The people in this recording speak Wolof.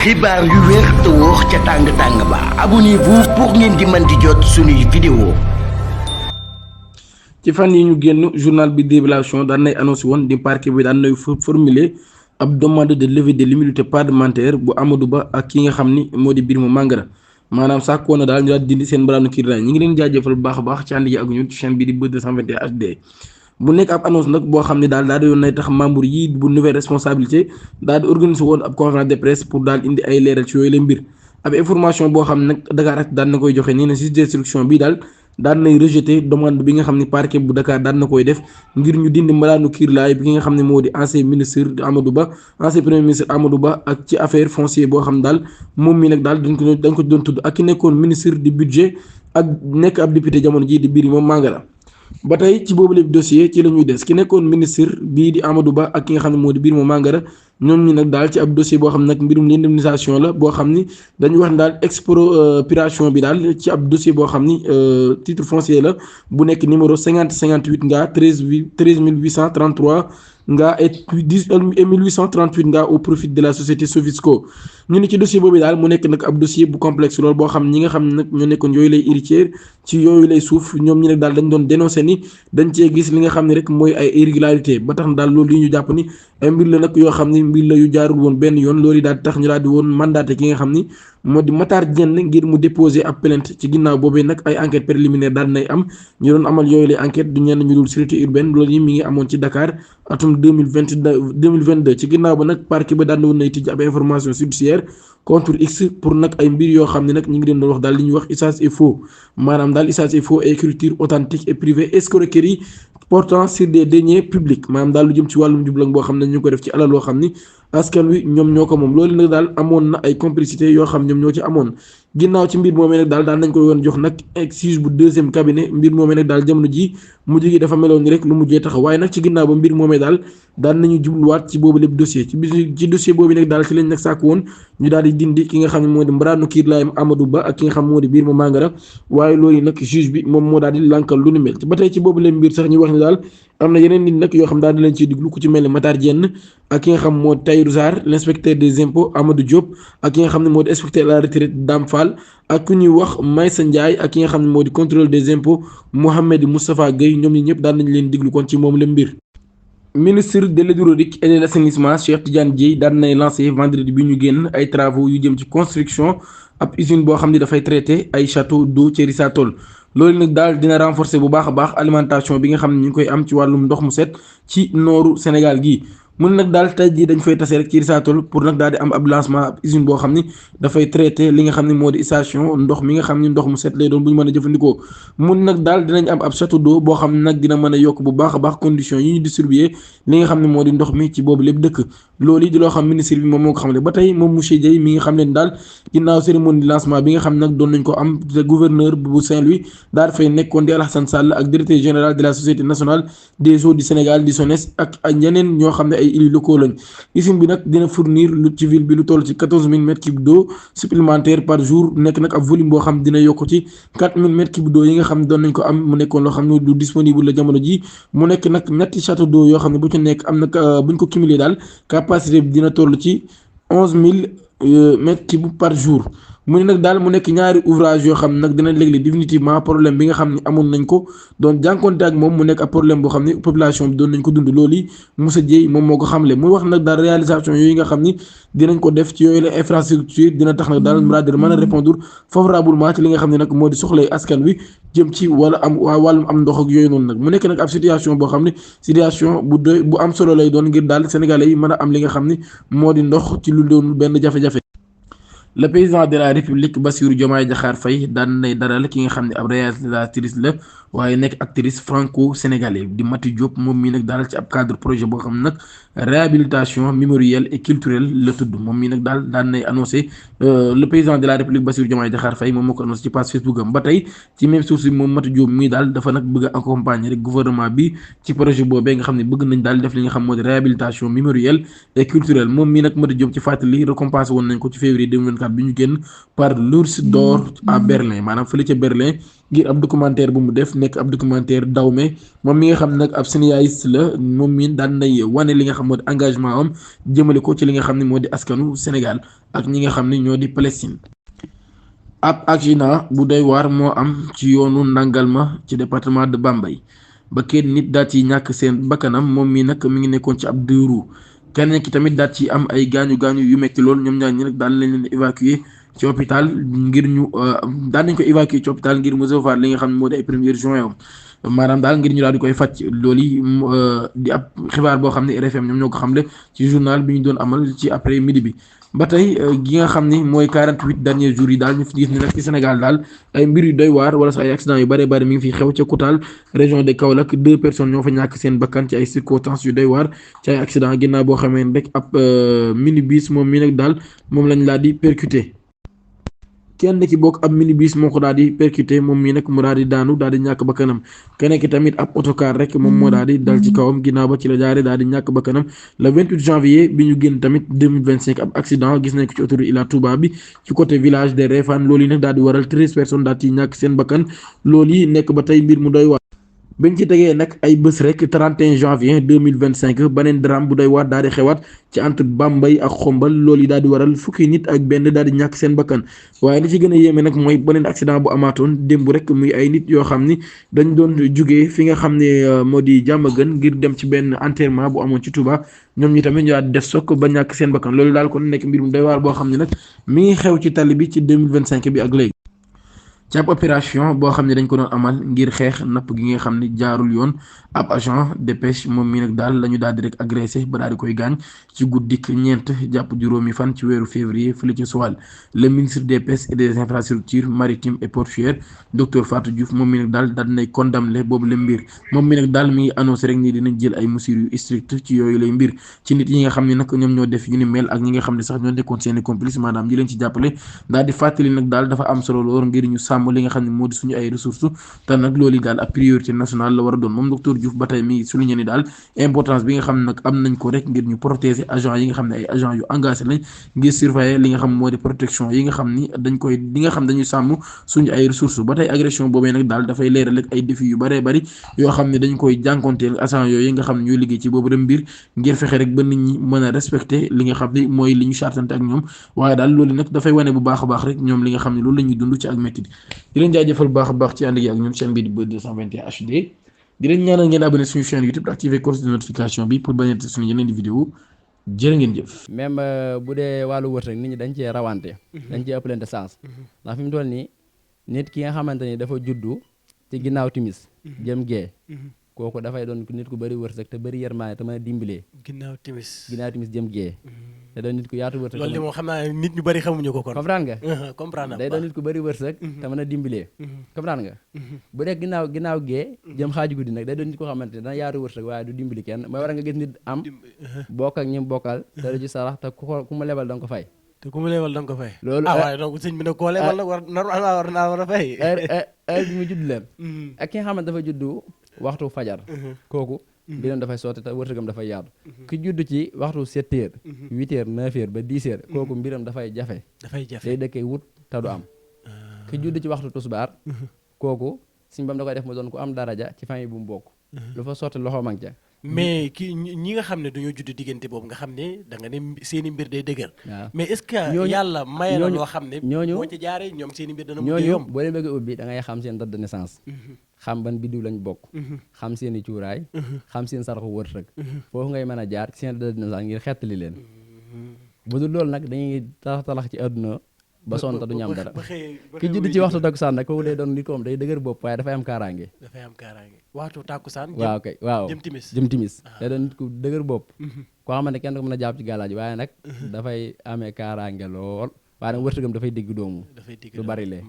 xibaar yu wér te wóor ca tàng-tàng ba abonnez-vous pour ngeen di mën di jot suñuy vidéo. ci fan yi ñu génn journal bi Libération daan nay annoncé woon di parquet bi daan nay formuler ab demande de levée de l'immunité parlementaire bu Amadou Ba ak ki nga xam ni moo di Birima Mangara maanaam sàkkoon na daal ñu daal dindi seen mbaraanu kiiraay ñi ngi leen jaajëfal bu baax a baax ci ànd yi ak ñun ci chaîne bi di Buzz 221 HD bu nekk ab annonce nag boo xam ne daal di yoon nay tax membre yi bu nouvelle responsabilité daal di organiser woon ab conférence de presse pour daal indi ay leeral ci yooyu la mbir ab information boo xam ne nag Dakaractu daal na koy joxe nii na juge d'instruction bi daal nay rejeté demande bi nga xam ne parquet bu Dakar daal na koy def ngir ñu dindi mbalaanu kiirlaay bi nga xam ne moo di ancien ministre Amadou Ba ancien premier ministre Amadou Ba ak ci affaire foncière boo xam daal moom mi nag daal dañ ko doon tudd ak ki nekkoon ministre du budget ak nekk ab député jamono ji di Birima Mangara ba tey ci boobu lépp dossier ci la ñuy des ki nekkoon ministre bii di Amadou Ba ak ki nga xam ne moo di Birima Mangara ñoom ñi nag daal ci ab dossier boo xam ne nag mbirum indemnisation la boo xam ni dañuy wax ne daal expropriation bi daal ci ab dossier boo xam ni titre foncier la bu nekk numéro 5058 nga 13833 nga et 1838 nga au profit de la société Sovisco ñu ne ci dossier boobu daal mu nekk nag ab dossier bu complexe loolu boo xam ñi nga xam ne nag ñoo nekkoon yooyu lay héritier ci yooyu lay suuf ñoom ñi nag daal dañ doon dénoncé ni dañ cee gis li nga xam ne rek mooy ay irrégularité ba tax na daal loolu li ñu jàpp ni ay mbir la nag yoo xam ni mbir la yu jaarul woon benn yoon loolu yi daal tax ñu daal di woon mandaté ki nga xam ni moo di Matar Diène ngir mu déposer ab plainte ci ginnaaw boobee nag ay enquête préliminaire daal nay am ñu doon amal yooyu lay enquête du ñenn ñu dul sûreté urbaine loolu yi mi ngi amoon ci Dakar atum 2022 ci ginnaaw ba nag parquet ba daan na woon nay tijj ab information judiciaire contre X pour nag ay mbir yoo xam ne nag ñu ngi leen doon wax daal li ñuy wax usage et faux maanaam daal usage et faux écriture authentique et privée escroquerie portant sur des deniers publics maanaam daal lu jëm ci wàllum jublang boo xam ne ñu ko def ci alal loo xam ni askan wi ñoom ñoo ko moom loolu nag daal amoon na ay complicité yoo xam ñoom ñoo ci amoon ginnaaw ci mbir moomee nag daal nañ koy woon jox nag juge bu deuxième cabinet mbir moomee nag daal jamono ji mujj gi dafa meloon ni rek lu mujjee taxaw waaye nag ci ginnaaw ba mbir moomee daal nañu jubluwaat ci boobu lépp dossier ci dossier boobu nag daal ci lañ nag sàkk woon ñu daal di dindi ki nga xam ne moo di mbaraanu kiirlaayam Amadou Ba ak ki nga xam moo di Birima Mangara waaye loolu nag juge bi moom moo daal di lànkal lu ni mel ba tey ci boobu lépp mbir sax ñu wax ne daal am na yeneen nit nag yoo xam daal di leen ciy diglu ku ci mel ni Matar Diène ak ki nga xam moo di Tahirou Sarr l'inspecteur des impôts Amadou Diop ak ki nga xam ne moo di inspecteur à la retraite Dame Fall ak ku ñuy wax Maysa Ndiaye ak ki nga xam ne moo di contrôle des impôts Mohamed Moustapha Gueye ñoom ñi ñëpp daal nañ leen diglu kon ci moom la mbir. Ministre de l'hydraulique et de l'assainissement Cheikh Tidiane Dièye daan nay lancé vendredi bi ñu génn ay travaux yu jëm ci construction ab usine boo xam ne dafay traité ay château d'eau ci Richard Toll loolu nag daal dina renforcer bu baax a baax alimentation bi nga xam ne ñu ngi koy am ci wàllum ndox mu set ci nooru Sénégal gii mun nag daal tey jii dañ fay tase rek ci Richard Toll pour nag daal di am ab lancement ab usine boo xam ni dafay traité li nga xam ne moo di station ndox mi nga xam ni ndox mu set lay doon bu ñu mën a jëfandikoo mun nag daal dinañ am ab château d'eau boo xam ne nag dina mën a yokk bu baax a baax conditions yi ñu distribuer li nga xam ne moo di ndox mi ci boobu lépp dëkk loolu yi di loo xam ministre bi moom moo ko xam ne ba tey moom monsieur Dièye mi nga xam ne daal ginnaaw cérémonie de lancement bi nga xam ne nag doon nañ ko am te gouverneur bu Saint-Louis daal dafay nekkoon di Alassane Sall ak directeur général de la société nationale des eaux du Sénégal di SONES ak ñeneen ñoo xam ne ay élus locaux lañ usine bi nag dina fournir lu ci ville bi lu toll ci 14000 mètres cubes d'eau supplémentaire par jour nekk nag ab volume boo xam dina yokk ci 4000 mètres cubes d'eau yi nga xam ne doon nañ ko am mu nekkoon loo xam ne du disponible la jamono ji mu nekk nag ñetti château d'eau yoo xam ne bu ci nekk am na buñ ko cumulé daal capacité bi dina toll ci 11000 mètres cubes par jour mu ne nag daal mu nekk ñaari ouvrage yoo xam ne nag dina régler définitivement problème bi nga xam ne amoon nañ ko doon jànkonte ak moom mu nekk ab problème boo xam ne population bi doon nañ ko dund loolu yi Moussa Dièye moom moo ko xamle muy wax nag daal réalisation yooyu nga xam ni dinañ ko def ci yooyu la infrastructure dina tax nag daal mën a répondre favorablement ci li nga xam ne nag moo di soxlay askan wi jëm ci wala am wàllum am ndox ak yooyu noonu nag mu nekk nag ab situation boo xam ne situation bu doy bu am solo lay doon ngir daal sénégalais yi mën a am li nga xam ne moo di ndox ci lu doon benn jafe-jafe. Le président de la République Bassirou Diomaye Diakhar Faye daan nay dalal ki nga xam ne ab réalisatrice la waaye nekk actrice franco-sénégalaise di Mati Diop moom mii nag daal ci ab cadre projet boo xam ne nag réhabilitation mémorielle et culturelle la tudd moom mii nag daal daan nay annoncé le président de la République Bassirou Diomaye Diakhar Faye moom moo ko annoncé ci page Facebook am ba tey ci même source bi moom Mati Diop mii daal dafa nag bëgg a accompagner rek gouvernement bi ci projet boobee nga xam ne bëgg nañ daal def li nga xam moo di réhabilitation mémorielle et culturelle moom mii nag Mati Diop ci fàttali récompensé woon nañ ko ci février 2024 bi ñu génn par l'Ours d'or à Berlin maanaam fële ca Berlin ngir ab documentaire bu mu def nekk ab documentaire dawme moom mi nga xam nag ab scénariste la moom miin daan nay wane li nga xam moo di engagement am jëmale ko ci li nga xam ne moo di askanu Sénégal ak ñi nga xam ne ñoo di Palestine. ab accident bu doy waar moo am ci yoonu Nangalma ci département de Bambey ba kenn nit daal ci ñàkk seen bakkanam moom mi nag mi ngi nekkoon ci ab deux roues keneen ki tamit daal ci am ay gaañu gaañu yu metti lool ñoom ñaar ñi nag daan leen évacuer ci hôpital ngir ñu daan nañ ko évacuer ci hôpital ngir mu recevoir li nga xam ne moo di ay premiers soins maanaam daal ngir ñu daal di koy faj loolu yi di ab xibaar boo xam ne RFM ñoom ñoo ko xamle ci journal bi ñu doon amal ci après midi bi. ba tey gi nga xam ni mooy 48 derniers jours yi daal ñu fi gis ni nag ci Sénégal daal ay mbir yu doy waar wala sax ay accident yu bare bare mi ngi fi xew ca Koutal région de Kaolack 2 personnes ñoo fa ñàkk seen bakkan ci ay circonstances yu doy waar ci ay accident ginnaaw boo xamee ne rek ab minibus moom mi nag daal moom lañ laa di percuté kenn ki bokk ab minibus moo ko daal di percuté moom mii nag mu daal di daanu daal di ñàkk bakkanam keneen ki tamit ab autocar rek moom moo daal di dal ci kawam ginnaaw ba ci la jaare daal di ñàkk bakkanam le 28 janvier bi ñu génn tamit 2025 ab accident gis nañ ko ci autoroute Ila Touba bi ci côté village de Réfane loolu yi nag daal di waral 13 personnes daal ci ñàkk seen bakkan loolu yi nekk ba tey mbir mu doy waar bañ ci tegee nag ay bés rek 31 janvier 2025 beneen drame bu doy waar daal di xewaat ci entre Bambey ak Xombal loolu yi daal di waral fukki nit ak benn daal di ñàkk seen bakkan waaye li ci gën a yéeme nag mooy beneen accident bu amaatoon démb rek muy ay nit yoo xam ni dañ doon jugee fi nga xam ne moo di Diamaguène ngir dem ci benn enterrement bu amoon ci Touba ñoom ñi tamit ñu daal di def sokk ba ñàkk seen bakkan loolu daal kon nekk mbir mu doy waar boo xam ne nag mi ngi xew ci tali bi ci 2025 bi ak léegi. ci ab opération boo xam ne dañ ko doon amal ngir xeex napp gi nga xam ne jaarul yoon ab agent de pêche moom mi nag daal la ñu daal di rek agressé ba daal di koy gaañ ci guddik ñeent jàpp juróomi fan ci weeru février fële ci Joal le ministre des pêches et des infrastructures maritimes et portuaires docteur Fatou Diouf moom mi nag daal daal dinay condamné boobu la mbir moom mi nag daal mi ngi annoncé rek ni dinañ jël ay mesures yu strict ci yooyu lay mbir ci nit yi nga xam ne nag ñoom ñoo def yu ni mel ak ñi nga xam ne sax ñoo nekkoon seeni complice maanaam ñi leen ci jàppale daal di fàttali nag daal dafa am solo lool ngir ñu sàmm li nga xam ne moo di suñu ay ressources te nag loolu yi daal ab priorité nationale la war a doon moom docteur Diouf ba tey mi ngi souligné ni daal importance bi nga xam ne nag am nañ ko rek ngir ñu protéger agent yi nga xam ne ay agent yu engagé lañ ngir surveiller li nga xam moo di protection yi nga xam ni dañ koy li nga xam dañuy sàmm suñu ay ressources ba tey agression boobee nag daal dafay leeral rek ay défis yu bëree bëri yoo xam ne dañ koy jànkonteel agent yooyu nga xam ne ñooy liggéey ci boobu dem mbir ngir fexe rek ba nit ñi mën a respecter li nga xam ne mooy li ñu chartante ak ñoom waaye daal loolu nag dafay wane bu baax a baax rek ñoom li nga xam ne loolu la ñuy dund ci ak métti di leen jaajëfal baax a baax ci ànd gi ak ñun chaîne bi di Buzz 221 HD di leen ñaanal ngeen abonné suñu chaîne YouTube activer cloche de notification bi pour bañ a suñu yeneen di vidéo jërë ngeen jëf. même bu dee wàllu wërsëg nit ñi dañ cee rawante. dañ cee ëppalante sens. ndax fi mu toll nii nit ki nga xamante ni dafa juddu ci ginnaaw timis jëm gee kooku dafay doon nit ku bëri wërsëg te bëri yërmaane te mën a dimbalee. ginnaaw timis jëm gee. te doon nit ku yaatu wërsëg. loolu moom xam naa nit ñu bëri xamuñu ko kon. comprendre nga. comprendre day doon nit ku bëri wërsëg. te mën a dimbalee. comprendre nga. bu dee ginnaaw gee jëm xaaju guddi nag day doon nit ko xamante ne dana yaatu wërsëg waaye du dimbali kenn mooy war nga gis nit am bokk ak ñi bokkal te du ci sarax te ku mu lebal da nga ko fay. te ku mu lebal da nga ko fay. loolu waaye donc sëñ bi nag koo lebal la war naa war a fay. heure bi mu judd leen. ak ki nga xamante dafa juddu waxtu fajar. kooku. mbiram dafay sotti te wërsëgam dafay yaatu. ki judd ci waxtu 7 heures 8 heures 9 heures ba 10 heures kooku mbiram dafay jafe day dëkkee wut te du am ki judd ci waxtu tusbaar kooku suñ bam da koy def ma doon ku am daraja ci famille bu mu bokk lu fa sotti loxo mag ca mais ki ñi nga xam ne dañoo judd diggante boobu nga xam ne da nga ne seeni mbir day dëgër mais est-ce que yàlla maye na loo xam ne moo ci jaaree ñoom seeni mbir dana mujj yomb boo leen bëgg a ubbi da ngay xam seen date de naissance xam ban biddiw lañ bokk xam seen i cuuraay xam seen saraxu wërsëg foofu ngay mën a jaar seen date de naissance ngir xettali leen bu dul loolu nag dañuy talax ci àdduna ba sonn te du ñu am dara ki judd ci waxtu takkusaan nag kooku day doon nit ko am day dëgër bopp waaye dafay am kaaraange waxtu takkusaan waaw jëm timis day doon nit ku dëgër bopp koo xamante ne kenn ko mën a jàpp ci gàllaaj waaye nag dafay amee kaaraange lool waaye nag wërsëgam dafay digg doomu du bari lee